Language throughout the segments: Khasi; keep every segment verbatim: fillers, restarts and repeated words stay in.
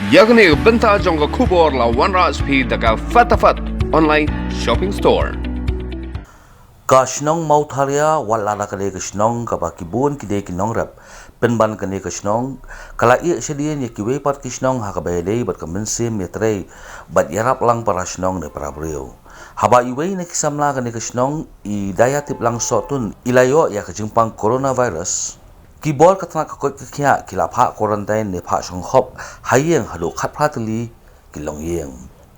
Ïa kane ka bynta jong ka khubor la wanrah sha phi da ka Fatafat Online Shopping Store. Ka shnong Mawtharia, wat la da ka dei ka shnong kaba ki bun ki dei ki nongrep, pynban kane ka shnong ka la ïeh shadien ïa kiwei pat ki shnong ha kaba ïadei bad ka mynsiem ïatrei bad ïarap lang para shnong ne para briew. Haba iwei na ki samla kane ka shnong i Dayatiplang Sohtun i la ïoh ïa ka jingpang coronavirus, ki bor ka tnat ka koit ka khiah ki la phah quarantine ne phah shongkhop ha ïing haduh khatphra tylli ki longïing.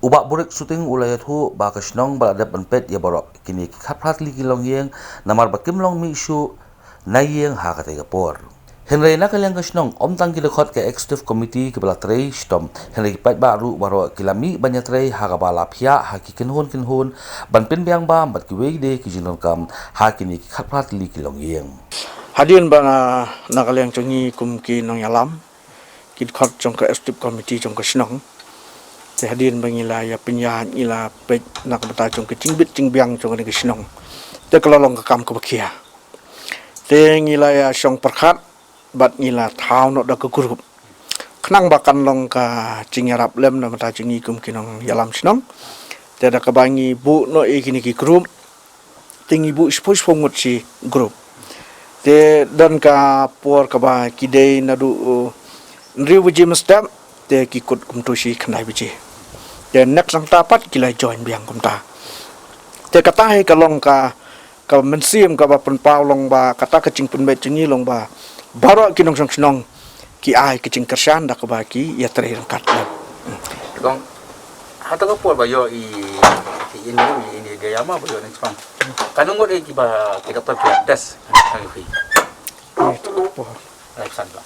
U Bah Burik Suting u la ïathuh ba ka shnong ba la dep ban peit ïa baroh kine ki khatphra tylli ki longïing namar ba kim long mih shuh na ïing ha katei ka por. Hynrei na ka liang ka shnong, ym tang ki dkhot ka executive committee kiba la trei shitom, hynrei ki paidbah ruh baroh ki la mih ban ïatrei ha kaba la phiah ha ki kynhun kynhun ban pynbiang bam bad kiwei de ki jingdonkam ha kine ki khatphra tylli ki longïing. Hadien ba na, na ka liang jong ngi kum ki nongïalam, ki dkhot jong ka executive committee jong ka shnong, te hadien ba ngi la ïa pynïaid, ngi la peit na ka bynta jong ka jingbit jingbiang jong kane ka shnong, te ka la long ka kam kaba khia. Te ngi la ïa shong pyrkhat bad ngi la thaw noh da ka group khnang ba kan long ka jingïarap lem na ka bynta jong ngi kum ki nongïalam shnong. Te da kaba ngi buh noh ïa kine ki group, te ngi buh shiphew shiphew ngut shi group. Te don ka por kaba ki dei naduh, uh, hynriew baje mynstep, te ki kut kumto shi khyndai baje. Te next nangta pat ki la join biang kumta. Te kata hi ka long ka, ka mynsiem kaba pynpaw long ba kata ka jingpynbeit jong ngi long ba baroh ki nongshong shnong ki ai ka jingkyrshan da kaba ki ïatrei ryngkat. Kong, hato ka por ba ïoh i, i Indu, i Indu Daya ma ba ïoh nang chpang. Katno ngut i kiba, ki doktor ki test, ha ïoh i. Laiphew san ba.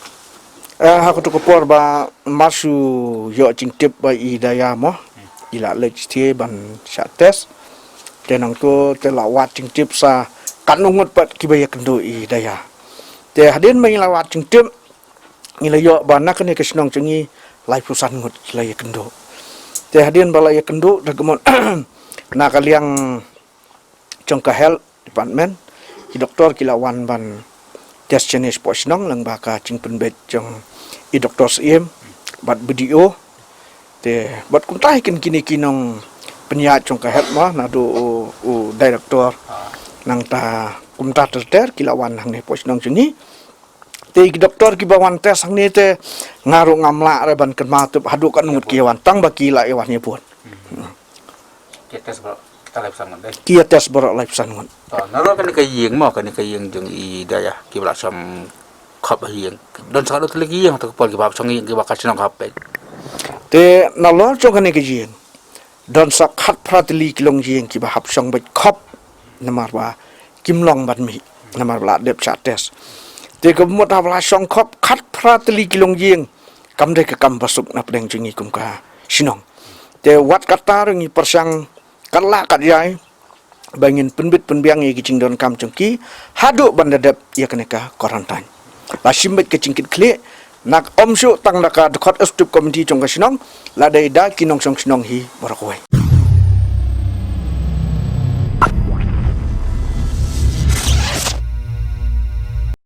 Eh, ha kato ka por ba mar shu ïoh jingtip ba i Daya mo, i la leit sha ban shah test. Te nangto te la wad jingtip sa katno ngut pat kiba ïakynduh i Daya. Te hadien ba ngi la wad jingtip, ngi la ïoh ba na kane ka shnong jong ngi laiphew san ngut ki la ïakynduh. Te hadien ba la ïakynduh, da ka mut na ka liang jong ka health department, ki doktor ki la wan ban test shane shapoh shnong lyngba ka jingpynbeit jong i Doktor Syiem bad B D O. Te bad kumta hi kin kine ki nongpynïaid jong ka health mo, naduh u, u director, nangta kumta ter ter ki la wan hangne hapoh shnong jong ngi. Te ki doktor kiba wan test hangne te nga ruh ngam lah re ban kynmaw tip haduh katno ngut ki ïa wan, tang ba ki la ïa wan ïa bud. Ki test baroh kita laiphew san ngut dei. Ki ïa test baroh laiphew san ngut. To, nalor kane ka ïing mo, kane ka ïing jong i Daya, kiba la shong khop ha ïing. Don sa katno tylli ki ïing, hato ka por kiba hap shong ïing, kiba ka shnong hap peit. Te nalor jong kane ka ïing, don sa khatphra tylli ki longïing kiba hap shong beit khop, namar ba kim long ban mih, namar ba la dep shah test. Te ka mut haba la shong khop khatphra tylli ki longïing, kam dei ka kam ba suk na pdeng jong ngi kum ka shnong. Te wat kata ruh ngi pyrshang kat lah kat jai ba ngin pynbit pynbiang ïa ki jingdonkam jong ki haduh ban da dep ïa kane ka quarantine. La shim beit ka jingkitkhlieh, na ym shuh tang da ka dkhot executive committee jong ka shnong, la dei da ki nongshong shnong hi baroh kawei.